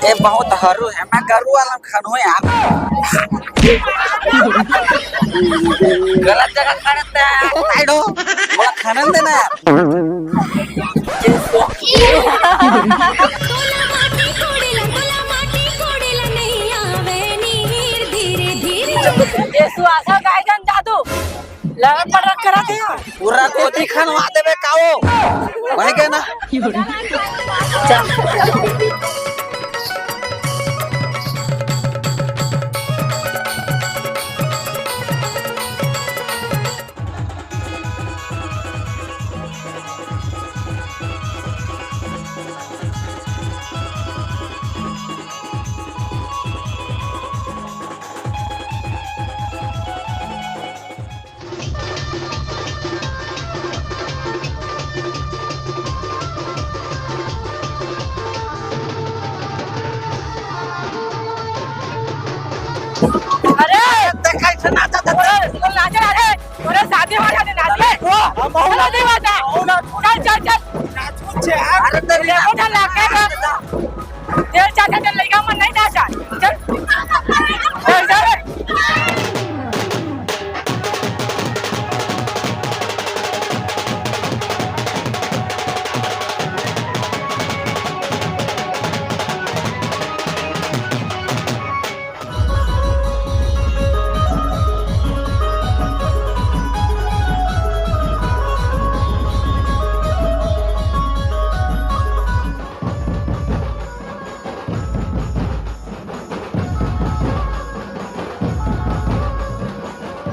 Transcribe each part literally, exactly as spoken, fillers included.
ए, बहुत हरू हे, मैं गरु वाला खन हूँ यार। गलत जगह खड़े थे, साइड हो। मोला खनन देना यार। तोला माटी कोड़ेला, तोला माटी कोड़ेला, नहीं आवे नीर धीरे धीरे। ये सुहासा गाय जान जादू। लड़त पड़त करत हे। पूरा धोती खनवा देबे का वो? वही के ना। अरे, देखा इसे नाचा था। अरे, तो नाचे, अरे, अरे, शादी हो जाने नाच में। वाह, हम बहुत चलो, नाचे। नहीं बात है। बहुत नाचे। चल, चल, चल। नाचू छे। अरे, तेरी देखो ना, लाग गया। तेल चाचा के लइका मन नहीं नाचा। चल। चल, चल।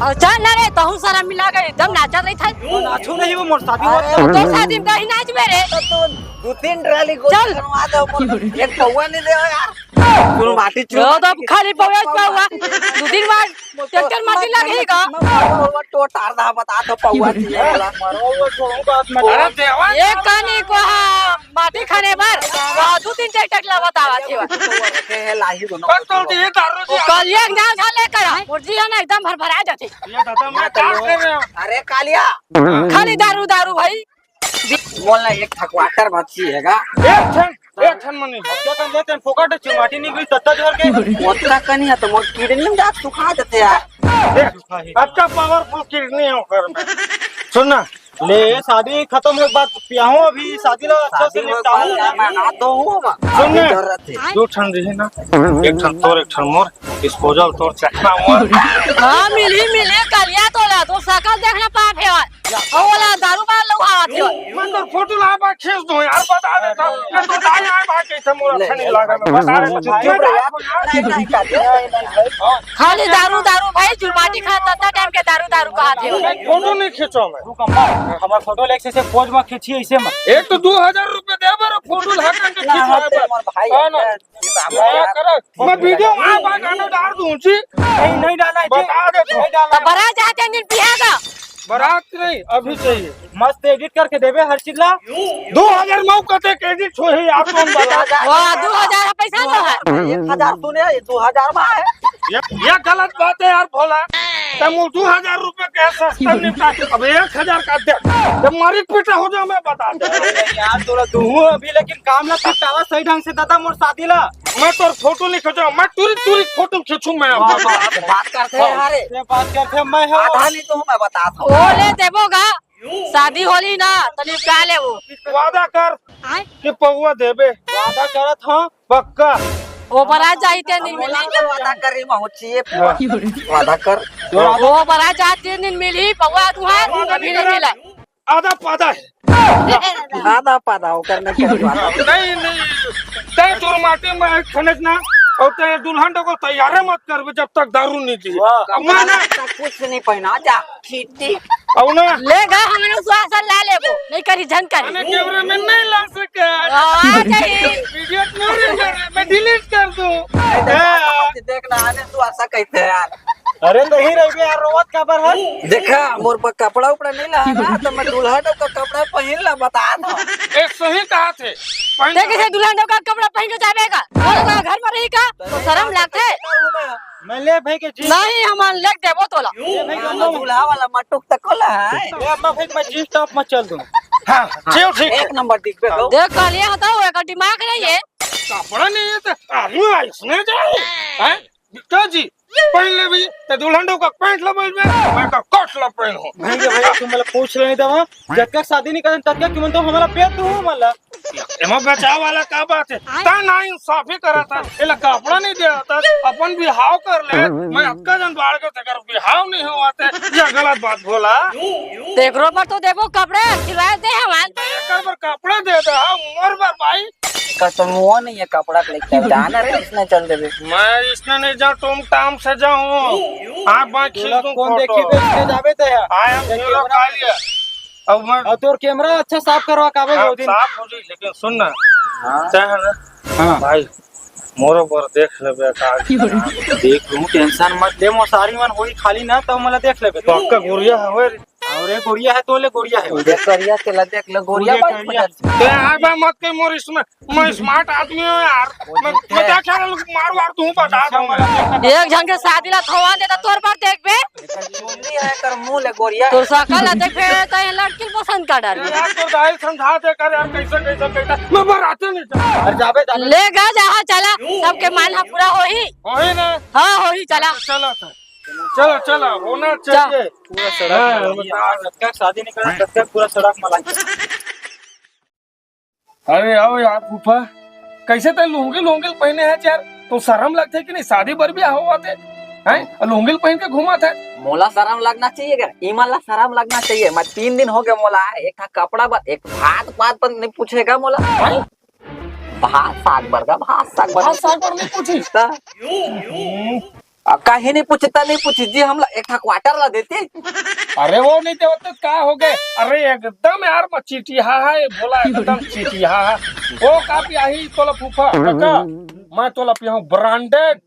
अउ चल ना रे, तहू सारा मिला के एकदम नाचत रही था। वो नाचू नहीं, वो मोर शादी अरे, होत तो शादी में कहीं नाच में रे। तो तू दो तीन ट्राली गोल चल। बनवा दो, मोर एक पौवा नहीं दे यार। तू माटी चू- वो तो खाली पौवा, पौवा। दो दिन बाद ट्रैक्टर माटी लग ही का। मैं पौवा टोटार दा बता दो पौवा चाहिए बोला। मरो वो छोड़ू बात मत। अरे देवा। एक कनी को हाँ, माटी खाने बर। दो तीन ट्रैक्टर ला बतावा थी। पौवा रखे है, लाही दोनों। बस तो ये दारू जी। कल एक जाओ झा लेकर आ। मुर्जी है ना एकदम भरभरा जाते। ये दादा मैं क्या कर रहे हो? अरे कालिया। खाली दारू, दारू भाई। बोल ना, एक ठक क्वार्टर भर चाहिएगा। एक ठन, एक ठन मनी। अब क्या कर लेते हैं, फोकट है, चिमाटी नहीं गई, तत्ता जोर के। ओतना कनी है तो मोर किडनी में जाके सुखा देते यार। ए, अच्छा पावरफुल किडनी है ओकर में। सुन ना, ले, शादी खत्म होए के बाद पियाहूँ अभी, शादी ला अच्छा से शादी होए के निपटाहूँ। बाद मैं हाथ धोऊँ अब। सुन ना, शादी कर रहे थे। दो ठन रही ना, एक ठन तोर, एक ठन मोर, डिस्पोजल तोर, चखना मोर। हाँ, मिली, मिली, कालिया तोला, तो सकल देखना पाप है। अउ ओला दारू बार लउहावत हे। मैं तोर फोटो ला बा खींच दूं यार, बता देता। मैं तो दाई आए बा कैसे मोर ले, अच्छा नहीं ले, लगा, मैं बता देता। चुप रह यार। नहीं, नहीं, नहीं, नहीं, नहीं, नहीं। खाली दारू, दारू भाई, जुर्माटी खा, तत्ता टाइम के दारू, दारू कहत हे। मैं फोटो नहीं खींचो मैं। रुक अम्मा, हमार फोटो लेके से पोज में खींची ऐसे मत। एक तो दो हजार रुपए दे बर फोटो ला करके ना, खींचवा हमारे भाई हाँ ना। है। मैं वीडियो में आ बात गाना डाल दूं जी। नहीं, नहीं डालना है जी। बता दे तू। नहीं डालना है। तो बारात जाते दिन पिएगा। बारात नहीं, अभी चाहिए। मस्त एडिट करके देबे हर चीज ला। दो हजार मऊ कते के एडिट हो है, आप कौन बता? वाह, दो हजार पैसा तो है। एक हजार तूने, ये दो हजार में है। ये, ये गलत बात है यार भोला। तम दो हजार रुपए के सस्ता निपटा, अब एक हजार का दे। जब मारी पीटा हो जाओ, मैं बता दे। अरे यार, तोला दूहूं अभी, लेकिन काम ला निपटावा सही ढंग से, दादा, मोर शादी ला। मैं तोर फोटो नहीं खींचो, मैं टूरी टूरी फोटो खींचू मैं। वाह, वाह, बात करते हैं, अरे। ये बात करते हैं, मैं हूँ। आधा नहीं तो मैं बताता हूँ। ओ ले देबो गा, शादी होली ना, तनी का लेबो। वादा कर आय? कि पौवा देबे। वादा करत हूँ। पक्का। ओ बरा जाई ते दिन मिली। वादा कर रही मैं, चाहिए। वादा कर। ओ बरा जाई ते दिन मिली, पौवा तुहार अभी नहीं मिला। आधा पादा है। आधा पादा ओकर में क्या बात? नहीं, नहीं। तै जुर्माटी में खनक ना, और तै दुल्हन को तैयार मत करबे जब तक दारू नहीं दी। वाह। मैं ना कुछ नहीं पहना जा। ठीक, ठीक। और ना। ले गा, हमने सुहासन ला लेबो। नहीं करी, झन करी। अरे कैमरा में नहीं ला सके। आ जाई। वीडियो नहीं रे, मैं डिलीट कर दूं। देखना, आने सुहासा कहते हैं यार। अरे नहीं रहिबे यार, रोवत काबर है? देखा, मोर पर कपड़ा उपड़ा नहीं ला ना, तो मैं दूल्हा लोग का कपड़ा पहन ला, बता दो। ए, सही कहा थे। पहन देख, इसे दुल्हन लोग का कपड़ा पहन के जाबे का? वो लोग घर में रही का? तो शर्म लागथे। मैं ले भाई के जींस। नहीं, हम ले देबो तोला। ले भाई के मैं दूल्हा वाला मटुक तक को ला है। ले अम्मा भाई, मैं जींस टॉप में चल दूं। हाँ, चल ठीक है। एक नंबर दिख पे हो। देख, कालिया हता हुआ का दिमाग नहीं है। कपड़ा नहीं है तो आदमी अइसने जाए। हैं? का जी? पहन ले भैया, ते दुल्हन डउका पैंट ला पहन में, मैं का कोट ला पहन हूँ। भैया, भैया, तुम मला पूछ लेने दवा, जब तक शादी नहीं करन, तब तक तुम तो हमारा पेट तू हो मला। एमा बचाव वाला का बात है? ता ना इंसाफी करा था, एला कपड़ा नहीं दे था, अपन बिहाव कर ले, मैं अतका जन बाढ़ के तेकर बिहाव नहीं होवा ते, या गलत बात बोला। तेकरो पर तो देबो कपड़ा, सिलवाए दे हमान। एकर पर कपड़ा दे दे, हाँ, मोर बर भाई। का तो मुंह नहीं है कपड़ा के लेके जाना रे, इसने चल देबे। मैं इसने नहीं जाऊँ, तुम टाम से जाऊँ। हाँ, मैं खींच तोला दूँ कौन फोटो। देखी तो इसने जाबे ते है। I am ये hero camera कालिया। अब मैं अब तोर कैमरा अच्छा साफ करवा काबे हाँ, वो दिन। साफ हो जाई, लेकिन सुन ना। हाँ। क्या है ना? हाँ। भाई, मोरो पर देख लेबे का। देख लूँ, टेंशन मत ले, मोसारी मन होई खाली ना, तो मला देख लेबे। पक्का गोरिया हवे रे। अरे गोरिया है तो ले, गोरिया है। देख करिया तेला देख ले, गोरिया गोरिया बाइक करिया। बजा। ते आबे मत के मोर इसमें, मैं स्मार्ट आदमी हूँ यार। वो मैं, देख मैं है। क्या क्या मार वार तू बता दो मैं। एक झन के शादी ला थवा देता तोर पर देख बे। एकर चुन्नी है, एकर मुंह ले गोरिया। तोर सकल ला देख बे, तो ये लड़की पसंद कर डाल। यार तोर दाई समझा दे कर यार, कैसे, कैसे, कैसे। मैं बराते नहीं जा। अरे जाबे, जाबे। ले गा जहाँ चला, सबके मन हा पूरा होही। होही ना? हाँ, होही, चला। चला था। चला, चला, होना चाहिए। पूरा सड़क हाँ, में लगी। बता। जब तक शादी नहीं करना, तब तक पूरा सड़क में लगी। अरे आओ यार फूफा, कैसे ते लुंगी लुंगी पहने है यार? तो शर्म लगथे कि नहीं? शादी बर भी आओ आते हैं, लुंगी पहन के घुमात है। मोला शर्म लगना चाहिए क्या? इमन ला शर्म लगना चाहिए। मैं तीन दिन हो गए मोला एक ठा कपड़ा बर, एक भात भात पर नहीं पूछेगा मोला। हैं? भात साग बर का, भात साग बर भात नहीं साग बर नहीं पूछी। पूछता। हम्म। अब काहे नहीं पूछता, नहीं पूछी जी, हम ला एक ठा क्वार्टर ला देते। अरे वो नहीं देवत तो का हो गए? अरे एकदम यार, मैं चिटिया है, ये भोला एकदम चिटिया है। वो का पियाही तोला फूफा, का? मैं तोला पियाहूँ ब्रांडेड।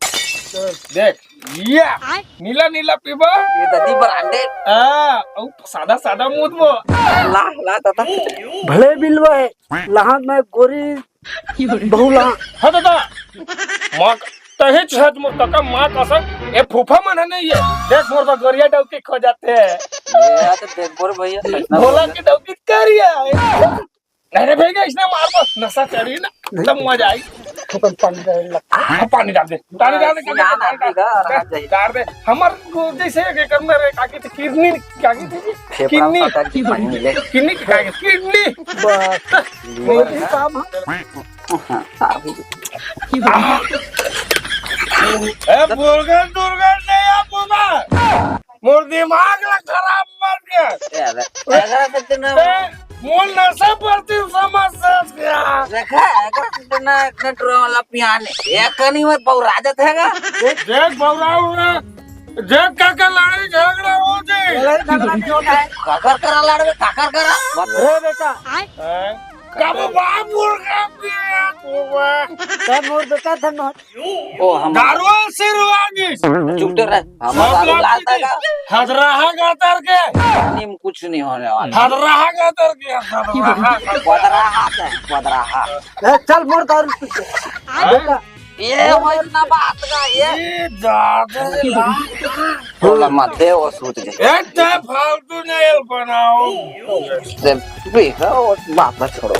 देख, ये नीला नीला पीबा। ये ददी ब्रांडेड। हाँ, उ सादा सादा मुद वो। ला, ला, दादा। भले बिलवा है, लहान मैं गोरी बहुला। हाँ दादा, माँ क-, तही छत मोर तका माँ कसम, ए फूफा मन है नहीं है। देख मोर तो गोरिया डौकी खो जाते हैं। ये तो देख मोर भैया, सच में भोला बोल की डौकी करिया है। अरे भैया, इसने मार को नशा चढ़ी ना, तब मजा आई। थोकन पानी डाल लग। हाँ, पानी डाल दे, पानी डाल दे, पानी डाल दे, पानी डाल दे। डाल दे। हमर को जैसे के करना रे, काकी थी किडनी, काकी थी फेफड़ा किडनी। फटा के पानी मिले। किडनी, काकी, किडनी। बस। लीवर मोदी है। काम है। हाँ, साहब। ए, मुर्गा, दुर्गा नहीं आप ना। मोर दिमाग ला खराब मत कर। ए, अबे, अगर से तूने ए, मोर नशा पड़ती समझ से क्या? देखा, अगर से तूने इतने ड्रो वाला पियान, एक कनी में बौरा जात है का? देख, बौरा उरा, देख का का लड़ाई झगड़ा हो जाए। लड़ाई झगड़ा नहीं होता है। काकर करा लड़वे, काकर करा? रे बेटा। हैं? कब बाप मुर्गा पिया तू बा? तब मोर बेटा धन ओ, हम दारू से रुआगी। चुप तो रह। हम सब दारू लोग लाता का? हजराहा गातर के। नीम कुछ नहीं होने वाला। हजराहा गातर के, हजराहा। बदराहा है, बदराहा। ए, चल मोर दारू पी के। बेटा। ये वही ना बात का, ये। ये दादा रे। बोला मत दे, वो सूत गए। ए, ते फालतू नहीं बनाओ। ते भी है, वो बात छोड़ो।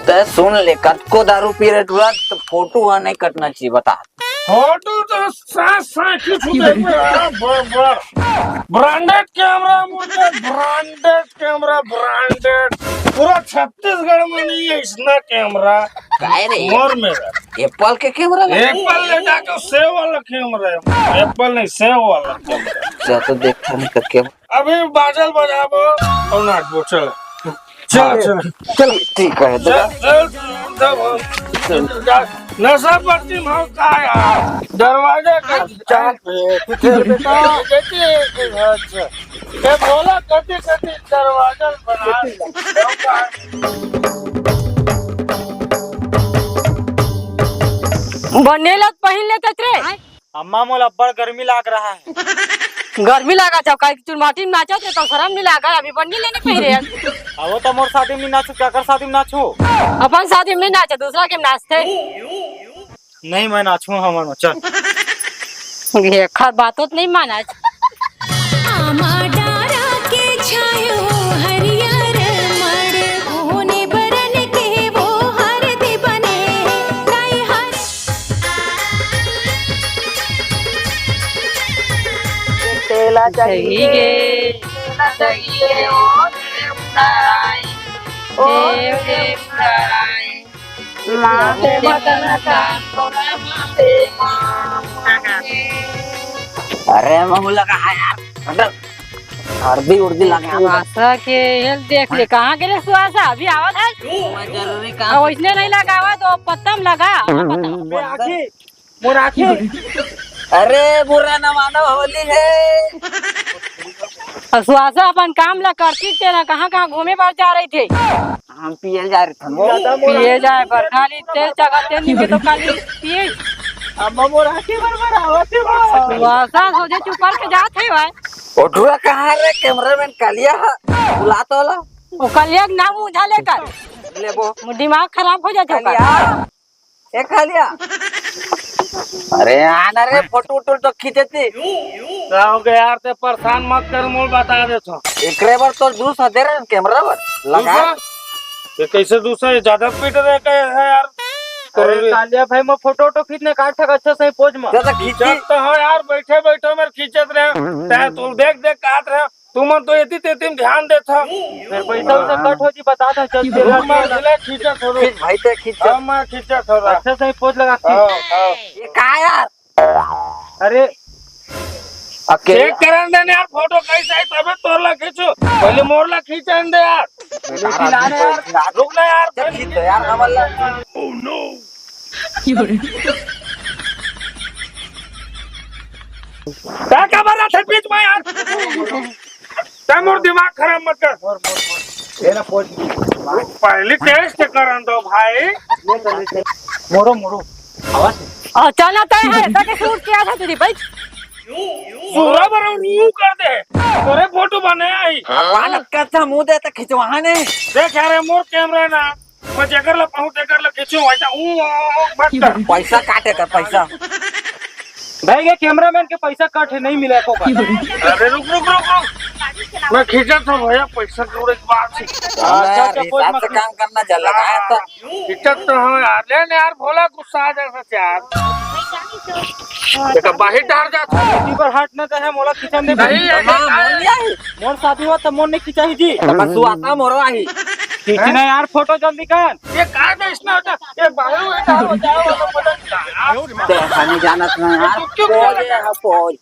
ते सुन ले, कतको दारू पी रहे टूरा, तो फोटो वहाँ नहीं कटना चाहिए, बता। फोटो तो साथ साथ ही छूटे पे, हाँ, बर-, बर-, ब्रांडेड कैमरा, मुझे ब्रांडेड कैमरा, ब्रांडेड। पूरा छत्तीसगढ़ में नहीं है इसना कैमरा। काय रे? मोर मेरा। एप्पल के कैमरा लगा? एप्पल ले जाके सेव वाला कैमरा है। एप्पल नहीं, सेव वाला कैमरा। जा तो देखता नहीं तो कैमरा। अभी बाजल बजाबो और नाचबो, चल। चल, हाँ, चल। चल, ठीक है, चल, चल, चल, चल, चल। नशा पत्ती में का यार? दरवाजा का चाल पे, कुछ बेटा। देखिए, अच्छा। ए, भोला, कति, कति दरवाजा बना। बने लग पहिन ले तत रे। अम्मा, मोला अब्बड़ गर्मी लाग रहा है। गर्मी लागा जब काहे कि तू माटी में नाचत रे, तो शर्म नहीं लागा? अभी बन्नी लेने पहिरे हन। अब वो तो मोर शादी में नहीं नाचू, क्या कर शादी में नाचू? अपन शादी में नहीं नाचे, दूसरा के में नाचते। नहीं, मैं नाचूं, हमन में, चल। ये खर बात होत नहीं माना। आमा डारा के छायो हरियर मड़, होने बरन के वो हरदी बने सही गे, सही गे, ओ देव नारायण, ओ देव नारायण। अरे, महू लगा है यार, हट। हरदी उर्दी लगा है। सुहासा के ये देख ले, कहाँ गेले सुहासा? अभी आवत है। मैं जरूरी काम अब वैसने नहीं लगावा तो पत्तम लगा। बे आखी, मोर आखी। अरे, बुरा न मानो, होली है। अब सुहासा अपन काम ला करती ते ना, कहाँ कहाँ घूमे बर जा रही थे? हम पिए जा रहे थे। पिए जाए बर खाली तेल चढ़ा, तेल नहीं तो खाली पिए। अब मोर आखी बर बर आवत है बा। सुहासा सोचे चुपर के जात है भाई। ओठुआ कहाँ रे? कैमरामैन कालिया है, बुला तो ला। वो कालिया के नाम उठा लेकर। लेबो। वो दिमाग खराब हो जाते ओकर। कालिया। ए कालिया। अरे आना रे, फोटो उटो तो खींचती। का हो गया यार, ते परेशान मत कर, मोल बता दे तो। एकरे बर तो दू सौ दे रहे कैमरा बर। लगा। दू सौ? ये कैसे दू सौ? ये ज्यादा पीट रहे का है यार। अरे अरे। कालिया भाई, मैं फोटो वोटो खींचने का ठक अच्छा सही पोज में। ज्यादा खींची। जब तो हो यार, बैठे बैठे मेरे खींचत रहे। तै तू देख देख काट रहे। तुमन तो एती तेती में ध्यान देत हव। फिर पैसा उसे कट हो जी, बता दे, चल, रुक, मैं ले खींचत हूँ, रुक। खींच भाई, ते खींच। हाँ, मैं खींचत हूँ, रुक। अच्छा सही पोज लगा, खींच। हाँ, हाँ। ये का यार? अरे, अकेले चेक करन दे ना यार, फोटो कैसे है, तबे तोर ला खींचू। पहले मोर ला खींचन दे यार। बेकार आदमी यार, को यार। रुक ना यार। चल, खींच दे यार, हमर ला। का, का बर रहा था बीच में यार? तै मोर दिमाग खराब मत कर। मोर, मोर, मोर। ये ना पोज। पहले टेस्ट करन दो भाई। ले चल, ले चल। मोरो, मोरो। आवाज। अच्छा ना तय है, तय के सूट किया था तेरी भाई। सूरा बरो रू कर दे। तोरे फोटो बने आई। भगवान का अच्छा मुंह दे तो खिंचवा ने। देख यार, मोर कैमरा ना। मैं जेकर ला पाहूं, तेकर ला खींचू, वैसा ऊ, ऊ, ऊ मत कर। पैसा काटे कर, पैसा। भाई, ये कैमरामैन के पैसा कट है, नहीं मिला एको का। अरे रुक, रुक, रुक, रुक। मैं खींचत हूँ भैया, पैसा कौड़ी की बात है। अच्छा, अच्छा, कोई हिसाब मत से काम करना चल रहा है तो। खींचत तो हूँ यार, ले ना यार, भोला गुस्सा आ जाता यार। देखा, बाहर डाल जाता। ऊपर हट ना तो है, मोला खींचन दे। नहीं, नहीं, हाँ, नहीं। मोर शादी हुआ तो मोर नहीं खींचा ही जी। तो बस हुआ था मोरो आई। खींचना यार, फोटो जल्दी कर। ये का दे इसमें होता? ये बाहर हुए का होता है, वो तो पता नहीं था यार। ते हमें जानत ना यार। तू क्यों बोल बोल रहा है? रहा है, बोल।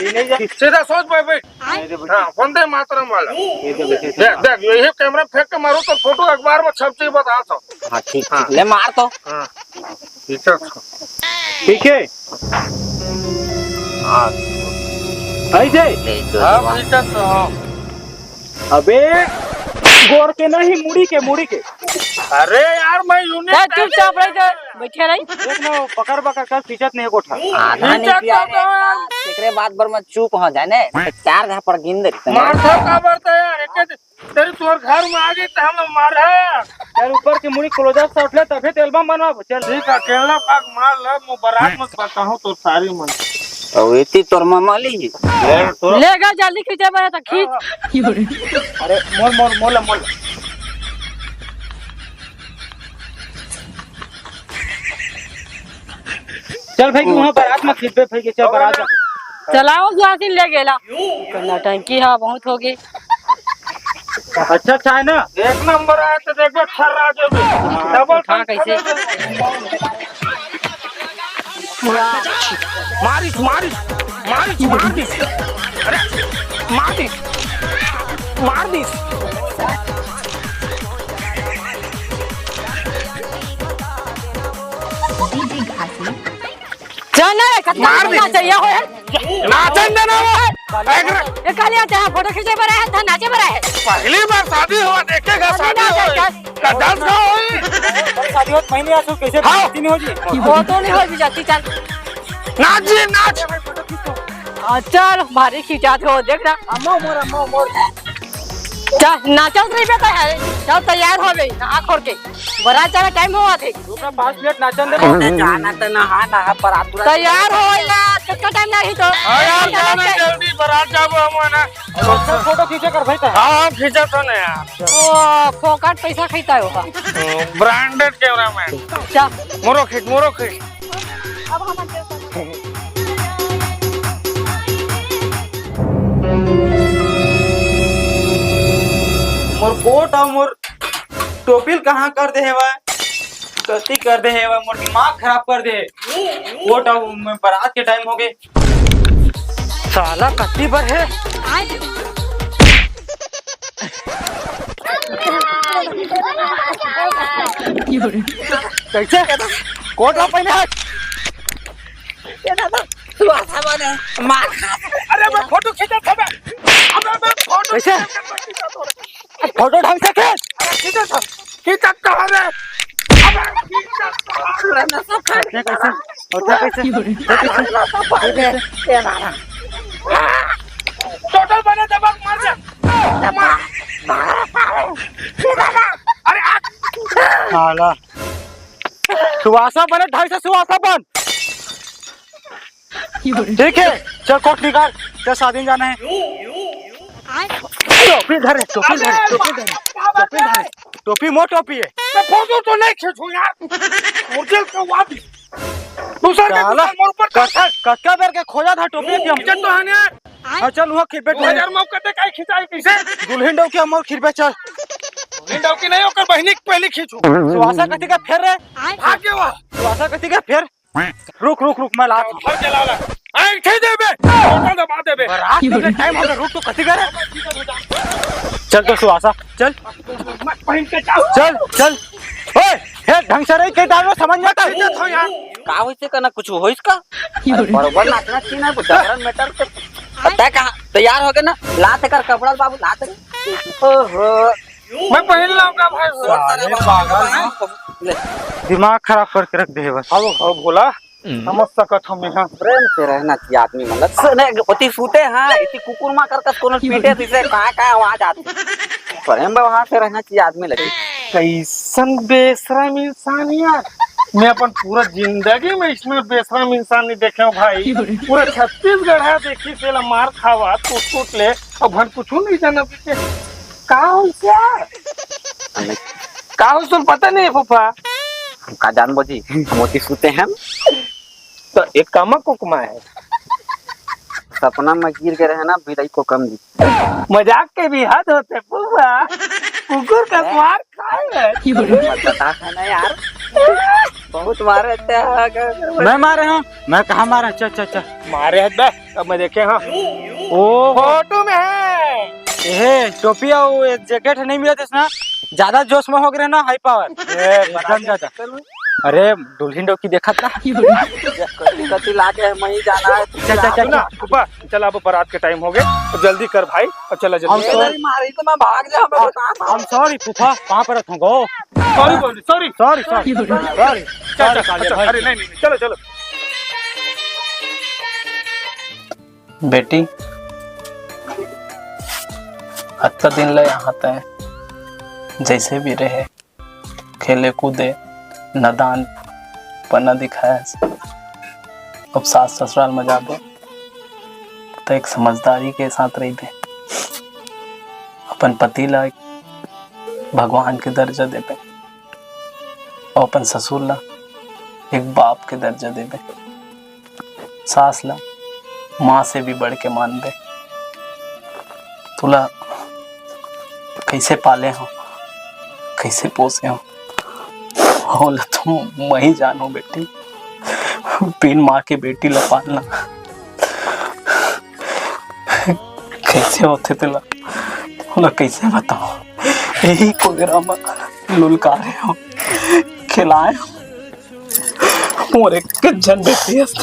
ये नहीं जा- सीधा सोच भाई, भाई। हाँ, वंदे मातरम वाला। ये तो देखे थे। देख, देख, यही कैमरा फेंक के मारो तो फोटो अखबार में छप जाई, बता तो। हाँ, ठीक, हाँ। ठीक। ले मार तो। हाँ, ठीक है। ठीक है। हाँ। ऐसे? ले, जो हाँ, जवान। ठीक है तो, हाँ। अबे, गोड़ के नहीं, मुड़ी के, मुड़ी के। अरे यार, मैं यूनिट ए, चुपचाप रह जा, बैठे रही। देख ना, पकड़ पकड़ कर खींचत नहीं कोठा। आधा नहीं खींचत पिया तो रे, तो। एकरे बात बर मैं चुप हो जाए ने, चार झापड़ गिन दे। मारता का बरता यार, एक तेरी तोर घर में आ गई तो हम मार है। यार, ऊपर की मुड़ी close-up shot ले, तभी तो album बनवाबो। चल। ठीक है, अकेला पाक मार ले, मैं बारात में बताऊं तो सारी मन। अब इतनी तोर मामा ली। ले गा, जल्दी खींचे बड़ा तो खींच। अरे, मोल, मोल, मोल, मोल। चल भाई, कि वहाँ बारात में खींचबे भाई, के चल बारात में। चलाओ, सुहासिन ले गेला। नौटंकी है, बहुत हो गई। अच्छा, अच्छा है ना? एक नंबर आए तो देखो, छर्रा जो भी। डबल उठा कैसे? मारिस, मारिस, मारिस, मार दिस। अरे, मार दिस। मार दिस। चल ना रे, कतना मार दे। नाचैया हो है। नाचन देना वो है। एक रे- ये कालिया चाहे फोटो खींचे बर आए है, था नाचे बर आए है। पहली बार शादी हुआ, देखेगा अरे शादी ना, हुआ। चल, चल। का डांस का होई? शादी होत महीने आसू कैसे हाँ। शादी नहीं हो जी? फोटो नहीं हो जी जाती, चल। नाच जी, नाच। आ, चल, भारी खींचात हो, देख ना। अम्मा मोर, अम्मा मोर। चल, नाचत रहिबे तो है। चल, तैयार हो गई, नहा खोर के। बरात जाना टाइम होवत हे। रुका, पाँच मिनट नाचन दे। अरे, जाना तो नहा, नहा, पर आप तुरंत तैयार हो ना, कितना टाइम लागी तो? हाँ यार, जाना जल्दी, बरात जाबो हम ना। अच्छा, फोटो खींचे कर भाई, तो। हाँ, हाँ, खींचा तो ना यार। ओ, फोकट पैसा खाइता होगा। ओ, branded cameraman। अच्छा। मोरो खींच, मोरो खींच। अब हम अंदर चलते हैं। मोर कोट अउ मोर टोपी ल कहाँ कर दे हेवय? गलती कर दे हेवय, मोर दिमाग खराब कर दे। कोट अउ मैं बरात के टाइम हो गए। साला कत्ती बर हे? कैसे? कोट ला पहने हस? ये दादा, सुहासा बने, मार खा। अरे, मैं फोटो खींचत हवे। अबे, मैं फोटो कैसे? खींचत हवे। फोटो ढंग से खींच। अरे, खींचत हवे। खींचत तो हवे। अबे, खींचत तो हवे। अरे, मैं सब खा। कैसे, कैसे? होता कैसे? ये दादा। टोटल बने दबंग मार दे। मार, मार, मार। अरे, आ। साला। सुहासा बने, ढाई सौ सुहासा बन। ठीक है, चल कोट निकाल, चल शादी में जाना है। टोपी धर, टोपी धर, टोपी धर, टोपी धर, टोपी मोर टोपी है। मैं फोटो तो नहीं खींचू यार, ओरिजिनल करवा दी। दूसर के साला, दूसर मोर ऊपर कत-, कतका बेर के खोजा था टोपी के हम। इज्जत तो है नहीं। हाँ, चल, वहाँ खिरपे दो हजार मौका ते काई खिंचाई कैसे? दुल्हन डौकी मोर खिरपे चल। दुल्हन डौकी नहीं, ओकर बहिनी के पहले खींचू। सुहासा कथी का फेर रे? भाग के वहाँ। सुहासा कथी का फेर? रुक, रुक, रुक, मैं लात हूँ। घर चला ला। ऐंठे देबे, टोटा दबा देबे। बरात के टाइम हो गया, रुक, तू कथी करे? चल तो सुहासा, चल। मैं पहन के जाऊँ। चल, चल। ओए, हे, ढंग से रही, के डालो, समझ में आता है? इज्जत हो यार। का होइस से करना, कुछ होइस का? अरे, बरोबर नाचना चाहिए ना, जबरन मैटर तो। अब तय कहाँ तैयार हो गए ना, लात कर कपड़ा बाबू, लात कर। ओहो। मैं पहन लाऊंगा भाई। अरे पागल। ले। दिमाग खराब करके रख दे बस। अब, अब भोला, समझ सकत हम यहाँ। प्रेम से रहना चाहिए आदमी, मतलब, सुने, ओती सूते हैं, इसी कुकुर माँ कर कस कोनो पीटे, तो इसे कहाँ, कहाँ आवाज आती। प्रेम व्यवहार से रहना चाहिए आदमी लगे। कैसन बेशरम इंसान यार, मैं अपन पूरा जिंदगी में इसमें बेशरम इंसान नहीं देखे हूँ भाई। पूरा छत्तीसगढ़ है, देखी से ला मार खावा, कूट कूट ले, अब हम कुछ नहीं जाना बेटे। का हो क्या? का हो, तुम पता नहीं है फूफा? हम का जानबो जी, हम ओती सूते हैं। तो एक कामा कुकमा है। सपना में गिर के रहे ना, बिलाई को कम जी। मजाक के भी हद होते फूफा। कुकुर का मार खाए है। मत बता है ना यार। बहुत मारे थे। मैं मारे हूँ? मैं कहाँ मारे? चल, चल, चल। मारे है बे, अब मैं देखे हाँ। ओ। फोटो में है। ए, टोपी अउ एक जैकेट नहीं मिला था ना? ज्यादा जोश में हो गए ना, हाई पावर। ए, एकदम ज्यादा। अरे, दुल्हन डौकी देखत ना। कति, कति लागे है, मैं ही जाना है। चल, चल, चल, सुना, चल। ऊपर, चल, अब बारात के टाइम हो गए, तो जल्दी कर भाई, और चला जल्दी। हम sorry। मारी तो मैं भाग जा, मेरे को काम है। I'm sorry फूफा, कहाँ पर रखूंगा? Sorry बोल, sorry। Sorry, sorry, sorry। चल, चल, sorry, काले अच्छा, भाई। अरे नहीं, नहीं, नहीं, चलो, चलो। बेटी, अतका दिन ले यहाँ तय जैसे भी रहे, खेले कूदे, नदान पना दिखाए। अब सास ससुराल में जाबो, तो एक समझदारी के साथ रहिबे। अपन पति ला एक भगवान के दर्जा देबे, और अपन ससुर ला एक बाप के दर्जा देबे। सास ला माँ से भी बढ़ के मानबे। तुला कैसे पाले हो, कैसे पोसे हो, ओला तो मैं ही जानू बेटी। बिन माँ के बेटी ला पालना कैसे होथे तेला, ओला कैसे बताओ। यही कोगरा में लुलकारे हो, खिलाए हो। मोर एक झन बेटी हस,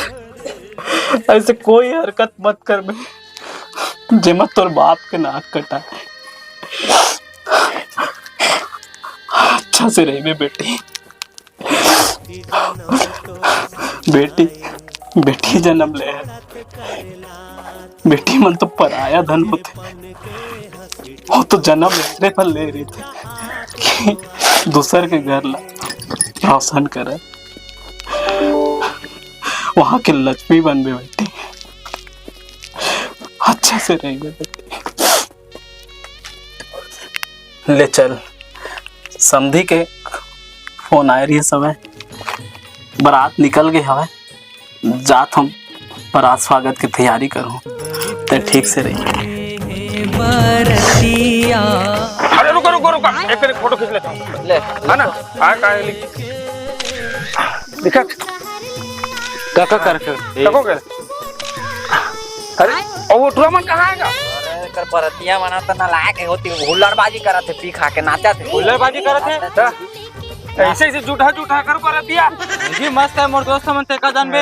ऐसे कोई हरकत मत करबे, जेमा तोर बाप के नाक कटाए। अच्छा से रहिबे बेटी। बेटी, बेटी जन्म ले हे। बेटी मन तो पराया धन होथे। वो तो जन्म लेने पर ले रहिथे कि दूसर के घर ला रोशन करे। वहाँ के लक्ष्मी बनबे बेटी, अच्छा से रहिबे बेटी। ले चल, समधी के फोन आए रहिस हवय, बरात निकल गे हवय, जात हंव बरात स्वागत के तैयारी करहूं, ते ठीक से रही। परतिया। अरे रुको, रुको, रुको, एक, एक फोटो खींच लेता हूँ। ले। है ना? हाँ, कहाँ है? दिखा। का, का कर, कर? देखो क्या? अरे, और वो टूरा मन कहाँ आएगा? अरे, कर परतिया मना तो ना लायक है होती, हुल्लड़बाजी करत है, पी खा के नाचत है। हुल्लड़बाजी करत है? हाँ। ऐसे, ऐसे जूठा, जूठा कर परतिया। जी, मस्त है, मोर दोस्त मन तेका जानबे।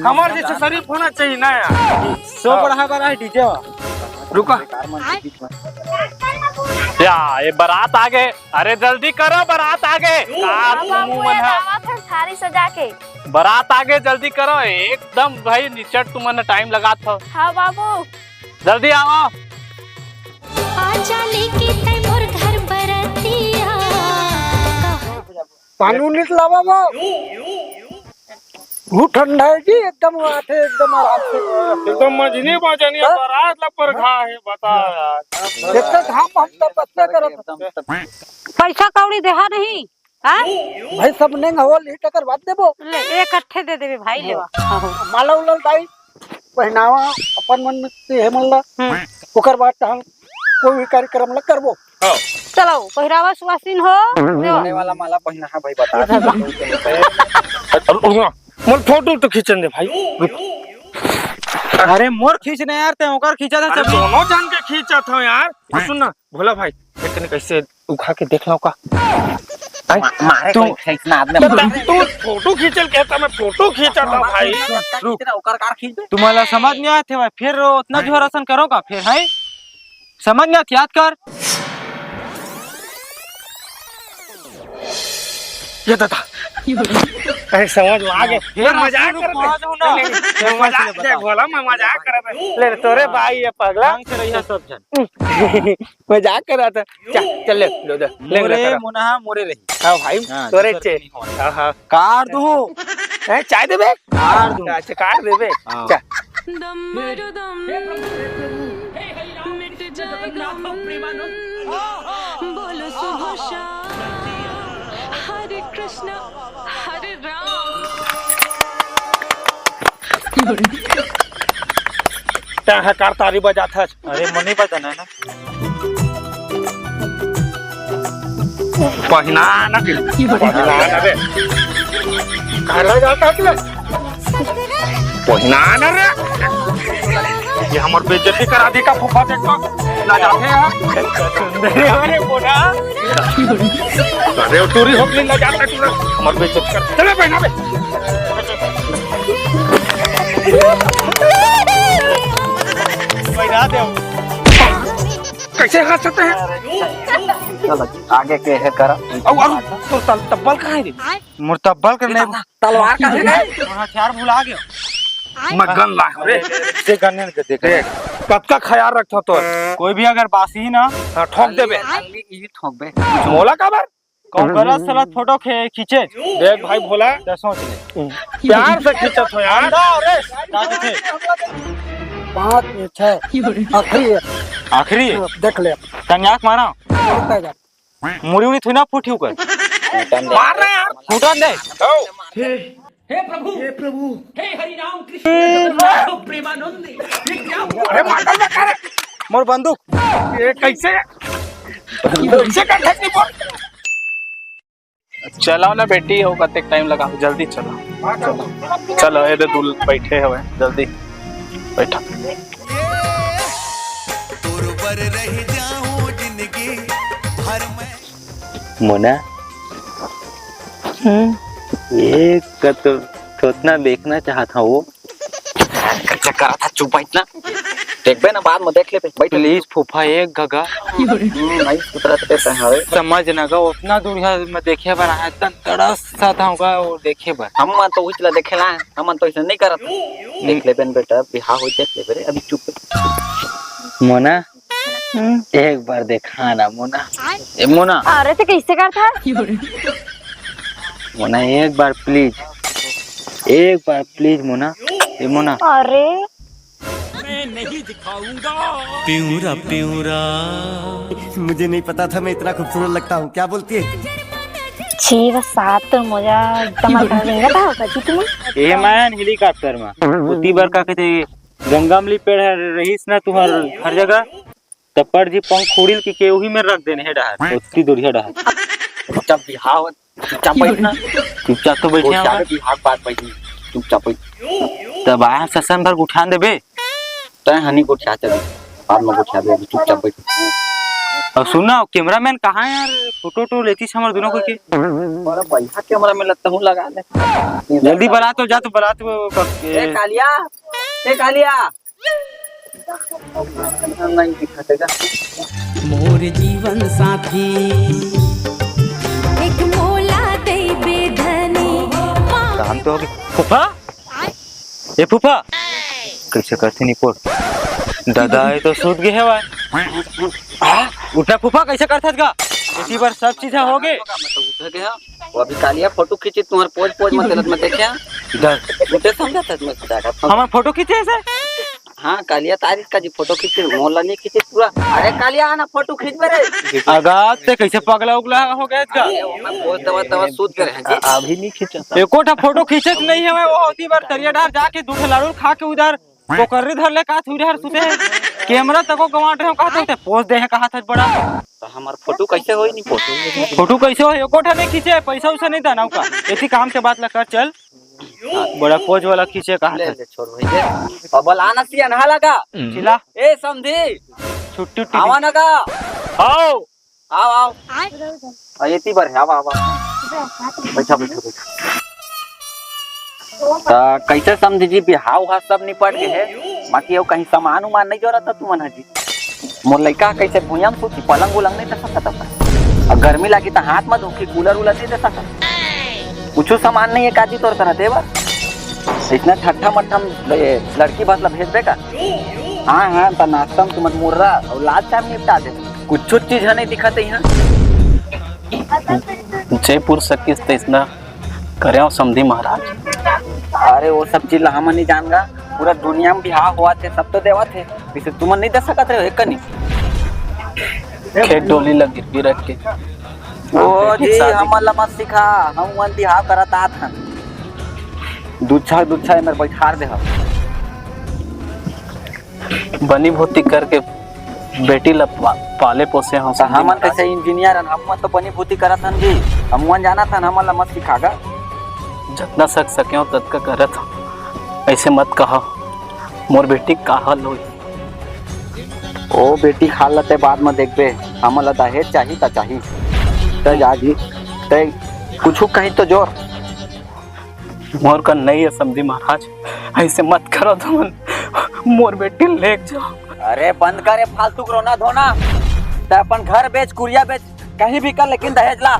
हमारे जैसे शरीफ होना चाहिए ना यार। सो हाँ। बड़ा है, बड़ा है डीजे। रुका। या, ये बारात आ गए। अरे जल्दी करो, बारात आ गए। का अब तुम बाबू, मुंह ये मन है? दावत है थारी सजा के। बारात आ गए, जल्दी करो। एकदम भाई निचट तुमन टाइम लगात हो। हाँ बाबू। जल्दी आओ। आजा लेके तै मोर घर बरतिया। पानी उन्नीस लावा वो। वो ठंडा है जी, एकदम आथे, एकदम आराम से। एकदम मजनी बजनिया हाँ? बारात ला परघा है, बता यार। इतना घाम हम तपस्या करत। पैसा कौड़ी देहा नहीं, हाँ? भाई सब नेंग हवा ली टकर बात देबो। ले, एक अट्ठे दे देबे भाई, लेवा। माला उला दाई पहनावा अपन मन में ते हे मन ला। हम्म। ओकर बाद त हम कोई भी कार्यक्रम ला करबो। चलो, पहिरावा सुवासिन हो। देवा। होने वाला माला पहना है भाई, बता दे। अरे, रुक ना, मोर फोटो तो खींचन दे भाई। अरे मोर खींचने यार, ते ओकर खींचा था अरे सब। दोनों जन के खींचत हो यार। सुन ना भोला भाई, एकने कैसे उठा के देख लो का। आई, मा-, मारे तू कोई खींचना आदमी तो तू फोटो खींचल कहता, मैं फोटो खींचा था भाई। रुक। तेरा ओकर कार खींच दे। तुम्हाला समझ नहीं आते भाई, फिर उतना जोर असन करो का फिर, है? समझ नहीं आते, याद कर। ये दादा। अरे समझ में आ गए। फिर मैं मजाक कर रहा था। नहीं, नहीं, मजाक, देख भोला, मैं मजाक कर रहा था। ले रे, तोरे भाई ये पगला। ढंग से रहिए सब जन। मजाक कर रहा था। चल, चल ले, लो, दे, ले, मोरे ले, करा। मुनहा मोरे रही। हाँ भाई, हाँ, तोरे दूसर चे। नहीं होना। हाँ, हाँ। कार दू। हैं, चाय देबे? कार दू। अच्छा, कार देबे? हाँ। चा। दम मारो दम, मिट जाएगा हम। बोलो शुभ शाम, हरे कृष्णा, हरे राम। तैं ह कार तारी बजाथस। अरे, मनी बजाना है ना। पहिना ना, पहिना ना बे। काला जाता तू। पहिना ना रे। ये हमर बेइज्जती करा दी का फूफा, देख तो। ना जाते हैं। अरे बोला। अरे टूरी हो गई, ना जाते तू। हमर बेइज्जती कर। चले पहिना बे। पहिना दे। कैसे हाथ सकते हैं? चल, आगे के है करा। और, और तो तल-, तब्बल कहाँ है रे? मोर तब्बल कर नहीं। तलवार कहाँ है? मोर हथियार भुला गया। मैं गन ला रे। दे गन नहीं दे, दे गन। देख, कतका ख्याल रखता तो। कोई भी अगर बासी ही ना। हाँ, ठोक देबे। ये ठोक बे। मोला काबर? कौन करा साला फोटो खे-, खींचे? देख भाई भोला, क्या सोच ले? प्यार से खींचत हो यार। अंडा, अरे, क्या कहते? पाँच, छह, आखिरी है। आखिरी? हाँ, देख ले। तनियाक मारा। रुक जा। मुड़ी उड़ी थोड़ी ना फूटी ऊपर। मार रहा है यार। फूटन दे। ओ। हे, हे प्रभु, हे प्रभु, हे हरि राम कृष्ण जगन्नाथ प्रेमानंद, ये क्या हुआ? अरे मार दे, मार दे। मोर बंदूक। ये कैसे? कैसे कर सकती बोल? चलाओ ना बेटी, हो कतेक टाइम लगा, जल्दी चलाओ। चलो, चलो, ये दे दूल बैठे हवे, जल्दी बैठा। तोर बर रह जाऊं जिंदगी भर मैं। मोना, हम्म। एक कत थोतना देखना चाहत हूँ वो। चक्कर आता, चुप बैठ ना। देखबे ना, बाद में देख लेबे। बैठ। प्लीज फूफा, एक घगा। हम्म, नहीं सुधरत कैसे है? समझ ना गा, उतना दूर है, मैं देखे बर आया, इतना तरस सा था होगा वो देखे बर। हम मन तो उचला देखेला, हम मन तो ऐसे नहीं करत। देख लेबे न बेटा, बिहाव हो देख लेबे रे, अभी चुप। मोना, हम्म। एक बार देखा ना मोना। ए मोना। अरे ते कैसे करता? मोना एक बार प्लीज, एक बार प्लीज मोना, ए मोना। अरे। मैं नहीं दिखाऊंगा। Pura pura. मुझे नहीं पता था मैं इतना खूबसूरत लगता हूँ, क्या बोलती है? छह बस सात तो मजा एकदम अलग रेंगत था होगा जी तुम्हें। ये मैं हेलीकॉप्टर में उती बार का कहते गंगा अमली पेड़ है रहीस ना तुहर हर जगह। तपड़ जी पंखुड़ी ल के, के उही में रख देने हे डहर, ओती दुरिहा डहर। चुपचाप बिहाव, चुपचाप बैठ ना। चुपचाप तो बैठे हंव। बिहाव के बाद बैठ, चुपचाप बैठ। तब आय ससन भर उठान देबे। तैं हनी गोठिया चल, बाद में गोठिया दे, अभी चुपचाप बैठ। अब सुन ना, cameraman कहाँ है यार? फोटो वोटो लेतिस हमर दोनों के। अरे बढ़िया cameraman लगता हूँ, लगा ले। जल्दी बला तो, जा तो बला तो। ए कालिया, ए कालिया। नहीं दिखा देगा। मोर जीवन साथी, एक मोला देबे धनी। काम तो हो गया। फूफा, ए फूफा, कैसे करथे निपोर? दादा, ये तो सूत गए हवय। उठना फूफा, कैसे करथस गा? इसी बार सब चीज हो गए। वो अभी कालिया फोटो खींची, तुम्हारे पोज पोज मत गलत मत देखे। इधर। उठे समझा था मैं जागा। हमार फोटो खींचे ऐसे? हाँ, कालिया तारीख का जी फोटो खींचे, मोला नहीं खींचे पूरा। अरे कालिया आना फोटो खींच मेरे। अगा, ते कैसे पगला उगला हो गया इसका? अरे, वो मैं बोल दवा दवा सूत गए हैं जी। अभी नहीं खींचा था। एको ठा फोटो खींचे तो नहीं है, वो होती बार तरिया डार जाके दू ठे लाड़ू खा के उधर कोकर्री धर ले, का थुरे हर सुते है। कैमरा तको गंवा रहे हो, का तो पोज दे है, कहा था बड़ा। तो हमार फोटो कैसे होई नहीं पोज? फोटो कैसे होई? एको ठा नहीं खींचे, पैसा उसा नहीं देना का। ऐसी काम के बात लगा, चल। बड़ा पोज वाला खींचे कहा ले, था। ले, छोड़ भाई, ले। अब बोल, आना सी अनहा लगा। चिल्ला। ए, समधी। छुट्टी उट्टी आवा नहीं। ना का? आओ। आओ, आओ। आ, एती बर है, आवा, आवा। बैठा, बैठा, बैठा। त कैसे समधी जी, बिहाव हा सब निपट गए है, बाकी वो कहीं सामान उमान नहीं जोरत तुमन हा जी? मोर लइका कैसे भुइयां में सूती, पलंग उलंग नहीं दे सकत अपन। अब गर्मी लागी त हाथ में धोखी, कूलर उलर नहीं दे सकत। कुछ सामान नहीं है काजी तोर करा देवा। इतना ठट्ठा मट्ठा में ले-, लड़की बस ला भेज देगा। हाँ, हाँ, त नाश्ता में तुमन मुर्रा और लाल चाय में निपटा दे। कुछ चीज है नहीं दिखत है यहाँ। जयपुर से किस्त इतना करे हो समधी महाराज। अरे वो सब चीज ला हमन नहीं जान गा, पूरा दुनिया में बिहाव हुआ थे, सब तो देवा थे, इसे तुमन नहीं दे सकत रहे हो एक कनी। खेत डोली ला गिरवी रख के ओ बेटी जी, शादी हमन ला मत सिखा, हम मन बिहाव करत आत हन। दुच्छा दुच्छा एमर बैठार दे हम। बनी भूती करके बेटी ला पा-, पाले पोसे हंव त समधी हमन महाराज। कैसे इंजीनियर हन, हमन तो बनी भूती करत हन जी, हमन जानत हन, हमन ला मत सिखागा। जतना सक सके हो ततका करत हंव, ऐसे मत कहा। मोर बेटी का हाल होई? ओ बेटी, खा लते बाद में देखबे, हमन ला दहेज चाही त चाही। तै जा जी, तै कुछ कहीं तो जोर। मोर का नहीं है समधी महाराज, ऐसे मत करो तुमन, मोर बेटी लेके जाओ। अरे बंद करे फालतू के रोना धोना, तै अपन घर बेच, कुरिया बेच, कहीं भी कर, लेकिन दहेज ला,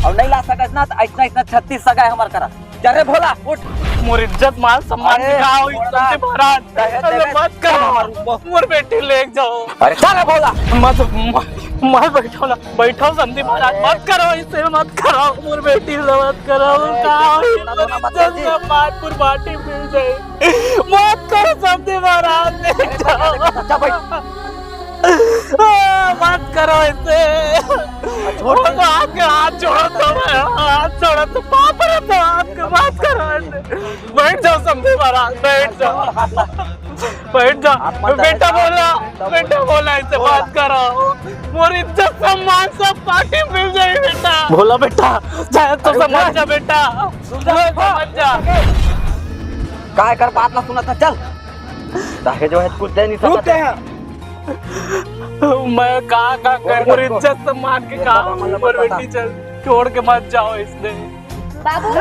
और नहीं ला सकत ना त ऐसना ऐसना छत्तीस सगा है हमर करा। जा रे भोला, उठ। मोर इज्जत मान सम्मान अरे, दिखाओ, छोड़ ना। समधी महाराज। दहेज अरे देवे मत करो, करो। मोर बेटी लेके जाओ। अरे चल रे भोला। मत, मत, मत बैठो ना, बैठो समधी महाराज, अरे। मत करो इसे, मत करो, मोर बेटी से मत करो। अरे, का ये होई, छोड़ ना, मोर मत इज्जत कर जी। सब मानपुर माटी मिल जाए। मत करो समधी महाराज, लेके जाओ। जा बैठ। आ, मत करो इसे। छोड़ दे। भगवान के हाथ जोड़ो तो मैं, हाथ जोड़ो तो पाप रे तो आपके मत करो इसे। बैठ जाओ समधी महाराज, बैठ जाओ। बैठ जाओ। आप मत बेटा आइए। बोला, बेटा बोला, इसे बोला। मत करो। मोर इज्जत सम्मान सब पार्टी मिल जाए बेटा। बोला बेटा, चाहे तो अरे समझ उठा। जा बेटा। सुन जा, समझ जा। काय कर बात ना सुना था, चल। ताकि जो है कुछ दे नहीं रुक सकता। गया। मैं का, का कर, मोर इज्जत सम्मान के का, मोर बेटी चल, छोड़ के मत जाओ इसने। बाबू।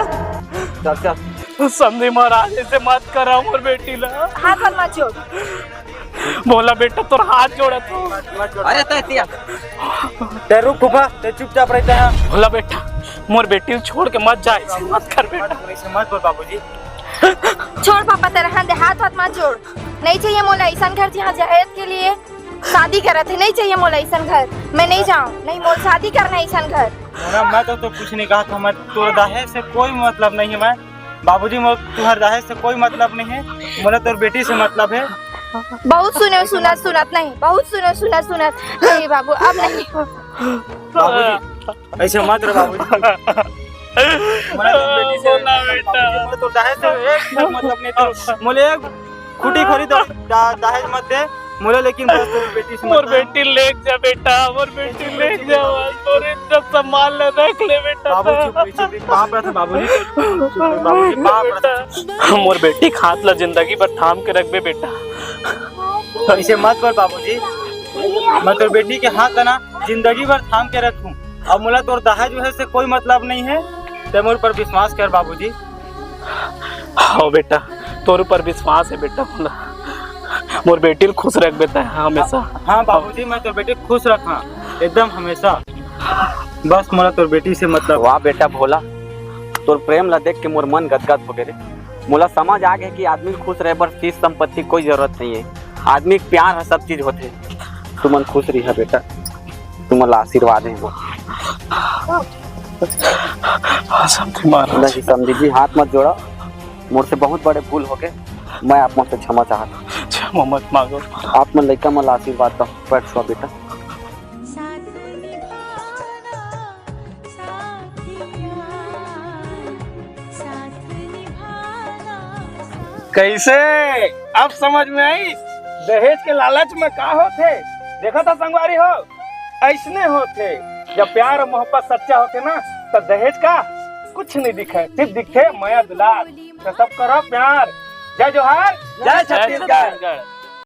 चल, चल। समधी महाराज, इसे मत करा मोर बेटी ला। हाथ मत जोड़। भोला बेटा, तोर हाथ जोड़ा तू। अरे तै तिया। तै रुक फूफा, तै चुपचाप रहता है। भोला बेटा, मोर बेटी छोड़ के मत जा, इसे मत कर बेटा। ऐसे मत बोल बाबूजी। छोड़ पापा, तेरा हाथ, हाथ मत जोड़। नहीं चाहिए मोला ऐसन घर, जहाँ जहेज के लिए शादी करत है। नहीं चाहिए मोला ऐसन घर, मैं नहीं जाऊँ। नहीं, मोला शादी करना है ऐसन घर। मोला, मैं तो, तो कुछ नहीं कहा था, मैं तोर दहेज से कोई मतलब नहीं है। मैं बाबूजी, मोर तुहर दहेज से कोई मतलब नहीं है, मोला तोर बेटी से मतलब है। बहुत सुने सुनत सुनत नहीं, बहुत सुने सुनत सुनत नहीं बाबू, अब नहीं। बाबूजी, ऐसे मत रो बाबूजी। मोला तो बेटी से बोला बेटा। बाबूजी, मोला तो दहेज से एक मतलब नहीं, तो मोले एक खुटी खरीद दा-, दहेज मत दे। मोला लेकिन बस तोर बेटी से मोर मतलब बेटी लेके जा बेटा, मोर बेटी लेके जा, मोर इज्जत सम्मान ला रख ले बेटा। बाबूजी, बाबूजी, पाँव परत हँव बाबूजी, बाबूजी, पाँव परत हँव। मोर बेटी के हाथ ला जिंदगी भर थाम के रखबे बेटा। अइसे मत बोल बाबूजी, मैं तोर बेटी के हाथ ला ना जिंदगी भर थाम के रखहूँ। अब मोला तोर दहेज वहेज से कोई मतलब नहीं है, तैं मोर ऊपर विश्वास कर बाबूजी। हाँ बेटा, तोर ऊपर विश्वास हे बेटा मोला। मोर बेटी ल खुश रखबे तैं हमेशा। हाँ बाबूजी, मैं तोर बेटी ल खुश रखहूँ एकदम हमेशा। बस मोला तोर बेटी से मतलब। वाह बेटा भोला, तोर प्रेम ला देख के मोर मन गदगद हो गे रे। मोला समझ आ गे कि आदमी ल खुश रहे बर चीज संपत्ति कोई जरूरत नहीं है। आदमी के प्यार ह सब चीज होथे। तुमन खुश रहिहा बेटा, तुमन ला आशीर्वाद हे मोर। हाँ, समधी महाराज। नहीं समधी जी, हाथ मत जोड़ा, मोर से बहुत बड़े भूल हो गे, मैं आप मन से क्षमा चाहत हँव। क्षमा मत मांगो। आप मन लइका मन ला आशीर्वाद दो, पैर छुआ बेटा। साथ निभाना, साथिया, साथ निभाना, साथ कइसे? अब समझ में आइस दहेज के लालच में का होथे? देखत हव संगवारी हो, अइसने होथे। जब प्यार अउ मोहब्बत सच्चा होथे ना, त दहेज का कुछ नहीं दिखे, सिर्फ दिखे मया दुलार। त सब करो प्यार। जय जोहार, जय जय छत्तीसगढ़। छत्तीसगढ़।